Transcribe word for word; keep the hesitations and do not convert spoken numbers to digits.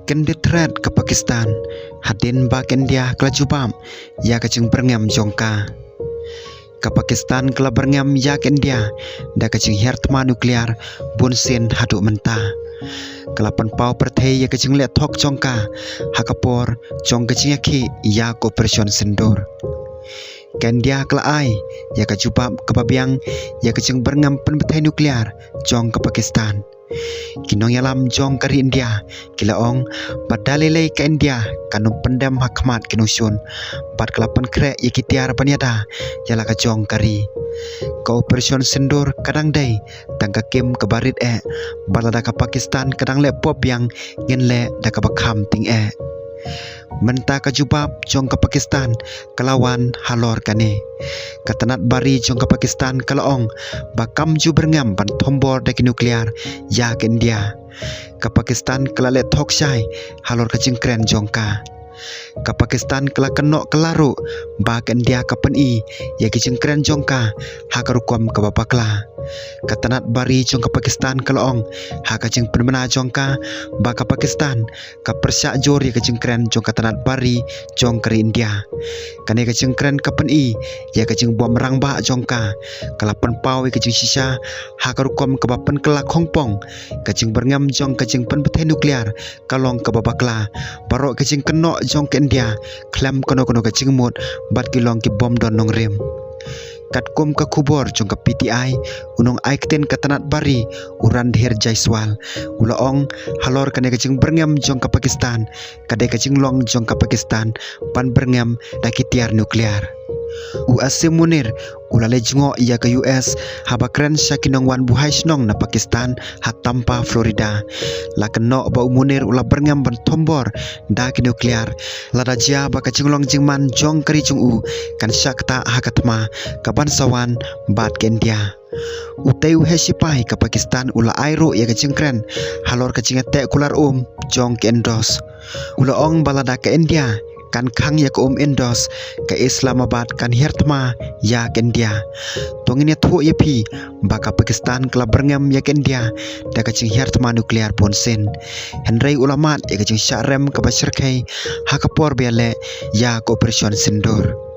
Kyndit thret ka Pakistan hadien ba ka India ka la jubab ïa ka jingbyrngem jong ka. Ka Pakistan ka la byrngem ïa ka India da ka jinghiar thma nuclear bun sien haduh mynta. Ka la pynpaw pyrthei ïa ka jingleh thok jong ka ha ka por jong ka jingïakhih ïa ka Operation Sindoor. Ka India ka la ai ïa ka jubab kaba biang ïa ka jingbyrngem pynbthei nuclear jong ka Pakistan. Ki nongïalam jong ka ri India ki la ong ba da lei lei ka India kan ym pyndem ha khmat ki nongshun bad ka la pynkhreh ïa ki tiar ban ïada ïa la ka jong ka ri. Ka Operation Sindoor ka dang dei tang ka kim kaba rit eh, bad lada ka Pakistan ka dang leh pop biang, ngin leh da kaba kham tyngeh. Mynta ka jubab jong ka Pakistan ka la wan halor kane. Ka tnat bari jong ka Pakistan ka la ong ba kam ju byrngem ban thombor da ki nuclear ïa ka India. Ka Pakistan ka la leh thok shai halor ka jingkren jong ka. Ka Pakistan ka la kynnoh ka la ruh ba ka India ka pyni ïa ki jingkren jong ka ha ka rukom kaba bakla. Ka tnat bari jong ka Pakistan ka la ong ha ka jingpynbna jong ka ba ka Pakistan ka pyrshah jur ïa ka jingkren jong ka tnat bari jong ka ri India. Kane ka jingkren ka pyni ïa ka jingbym rangbah jong ka. Ka la pynpaw ïa ka jingshisha ha ka rukom kaba pynkylla khongpong. Ka jingbyrngem jong ka jingpynbthei nuclear ka long kaba bakla. Baroh ka jingkynnoh jong ka India khlem kano kano ka jingmut bad ki long ki bym don nongrim. Katkum ka khubor jong ka P T I, u nongai ktien ka tnat bari, u Randhir Jaiswal, u la ong halor kane ka jingbyrngem jong ka Pakistan ka dei ka jinglong jong ka Pakistan ban byrngem da ki tiar nuclear. U Asim Munir u la leit jngoh ïa ka U S haba kren sha ki nongwan buhai shnong na Pakistan ha Tampa, Florida. La kynnoh ba u Munir u la byrngem ban thombor da ki nuclear lada jia ba ka jinglong jingman jong ka ri jong u kan shah ktah ha ka thma kaban sa wan bad ka India. Utei u heh shipai ka Pakistan u la ai ruh ïa ka jingkren halor ka jingïateh kular um jong ka INDOS. U la ong ba lada ka India kan khang ïa ka um INDOS, ka Islamabad kan hiar thma ïa ka India. To ngin ïathuh ïa phi ba ka Pakistan ka la byrngem ïa ka India da ka jinghiar thma nuclear bun sien. Hynrei u la mad ïa ka jingshah rem kaba shyrkhei ha ka por ba ïaleh ïa ka Operation Sindoor.